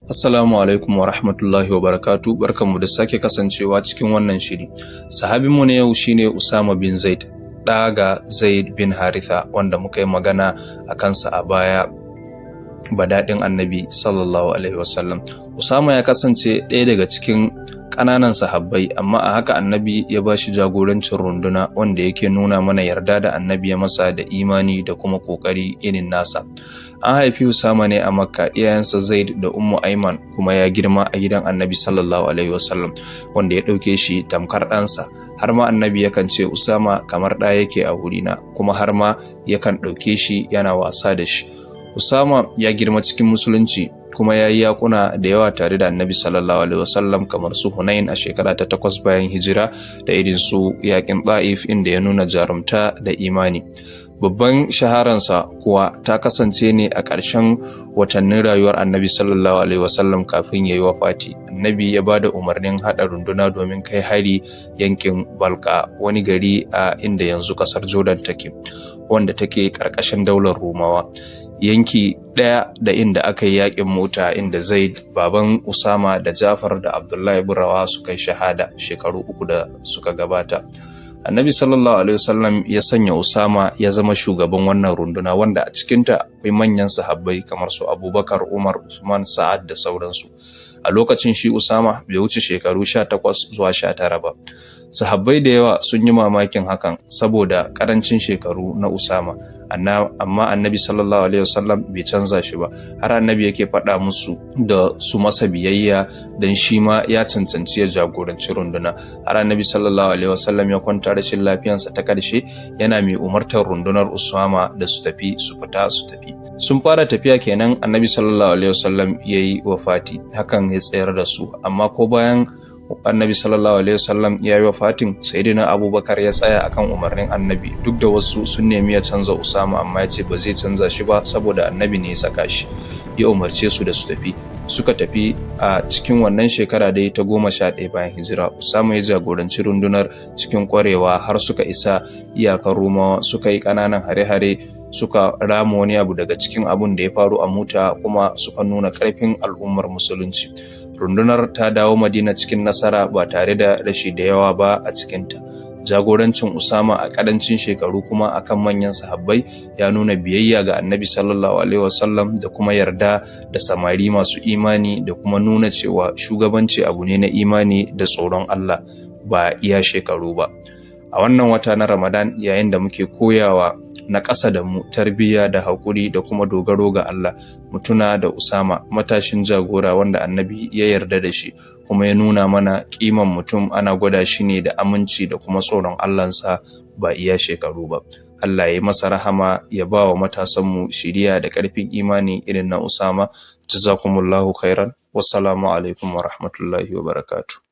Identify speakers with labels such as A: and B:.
A: Assalamu alaikum wa rahmatullahi wa barakatu. Barkanmu da sake kasancewa cikin wannan shiri. Sahabinmu na yau shine Usama bin Zaid, ɗa ga Zaid bin Haritha, wanda muka yi magana a kansa a baya, badaɗin Annabi sallallahu alaihi wasallam. Usama ya kasance ɗaya daga cikin ƙananan sahabbai, amma a haka Annabi ya ba shi jagorancin runduna, wanda yake nuna mana yarda da Annabi ya masa da imani da kuma ƙoƙari irin nasa. An haifi Usama ne a Makka, iyayensa Zaid da Ummu Aiman, kuma ya girma a gidan Annabi sallallahu alaihi wasallam, wanda ya ɗauke shi tamkar ɗansa. Har ma Annabi yakan ce, "Usama kamar ɗa yake a wurina," kuma har ma yakan ɗauke shi yana wasa da shi. Usama ya girma cikin Musulunci kuma ya yi yakuna da yawa tare da Annabi sallallahu alaihi wasallam, kamar su Hunain a shekara ta 8 bayan hijira da irin su yakin Ta'if, inda ya nuna jarumta da imani. Babban shaharansa kuwa ta kasance ne a ƙarshen watannin rayuwar Annabi sallallahu alaihi wasallam kafin ya yi wafati. Annabi ya ba da umarnin haɗa runduna domin kai hari yankin Balka, wani gari a inda yanzu ƙasar Jordan take, wanda take ƙarƙashin daular Rumawa. Yanki ɗaya da inda aka yi yakin Mota, inda Zaid baban Usama da Jafar da Abdullahi bin Rawaha suka yi shahada shekaru 3 da suka gabata. Annabi sallallahu alaihi wasallam ya sanya Usama ya zama shugaban wannan runduna, wanda a cikinta akwai manyan sahabbai kamar su Abubakar, Umar, Usman, Sa'ad da sauransu. A lokacin shi Usama bai wuce shekaru 18 zuwa 19 ba. Sahabbai da yawa sun yi mamakin hakan saboda karancin shekaru na Usama, amma Annabi sallallahu alaihi wasallam bai canza shi ba, har Annabi yake faɗa musu da su masa biyayya don shi ma ya cancanci ya jagoranci runduna. Har Annabi sallallahu alaihi wasallam ya kwanta rashin lafiyansa ta ƙarshe yana mai umartar rundunar Usama da su tafi, su fita, su tafi. Sun fara tafiya kenan Annabi sallallahu alaihi wasallam ya yi wafati, hakan ya tsayar da su. Amma ko bayan Annabi sallallahu alaihi wasallam ya yi wafatin, Sayyidina Abubakar ya tsaya akan umarnin Annabi, duk da wasu sun nemi ya canza Usama, amma ya ce ba zai canza shi ba saboda Annabi ne ya saka shi. Ya umarce su da su tafi, suka tafi. A cikin wannan shekara dai ta 11 bayan hijira, Usama ya jagoranci rundunar cikin kwarewa har suka isa iyakar Rumawa, suka yi ƙananan hare-hare, suka rama wani abu daga cikin abun da ya faru a Muta, kuma suka nuna ƙarfin al'ummar Musulunci. Rundunar ta dawo Madina cikin nasara ba tare da rashi da yawa ba a cikinta. Jagorancin Usama a karancin shekaru kuma akan manyan sahabbai ya nuna biyayya ga Annabi sallallahu alaihi wasallam da kuma yarda da samari masu imani, da kuma nuna cewa shugabanci abu ne na imani da tsoron Allah, ba iya shekaru ba. A wannan wata na Ramadan, yayin da muke koyawa na ƙasa da mu tarbiyya da haƙuri da kuma dogaro ga Allah, mu tuna da Usama, matashin jagora wanda Annabi ya yarda da shi, kuma ya nuna mana ƙiman mutum ana gwada shi ne da aminci da kuma tsoron Allahnsa, ba iya shekaru ba. Allah ya yi masa rahama, ya ba wa matasanmu shiriya da ƙarfin imani irin na Usama. Jazakumullahu khairan. Wassalamu alaikum wa rahmatullahi wa barakatuh.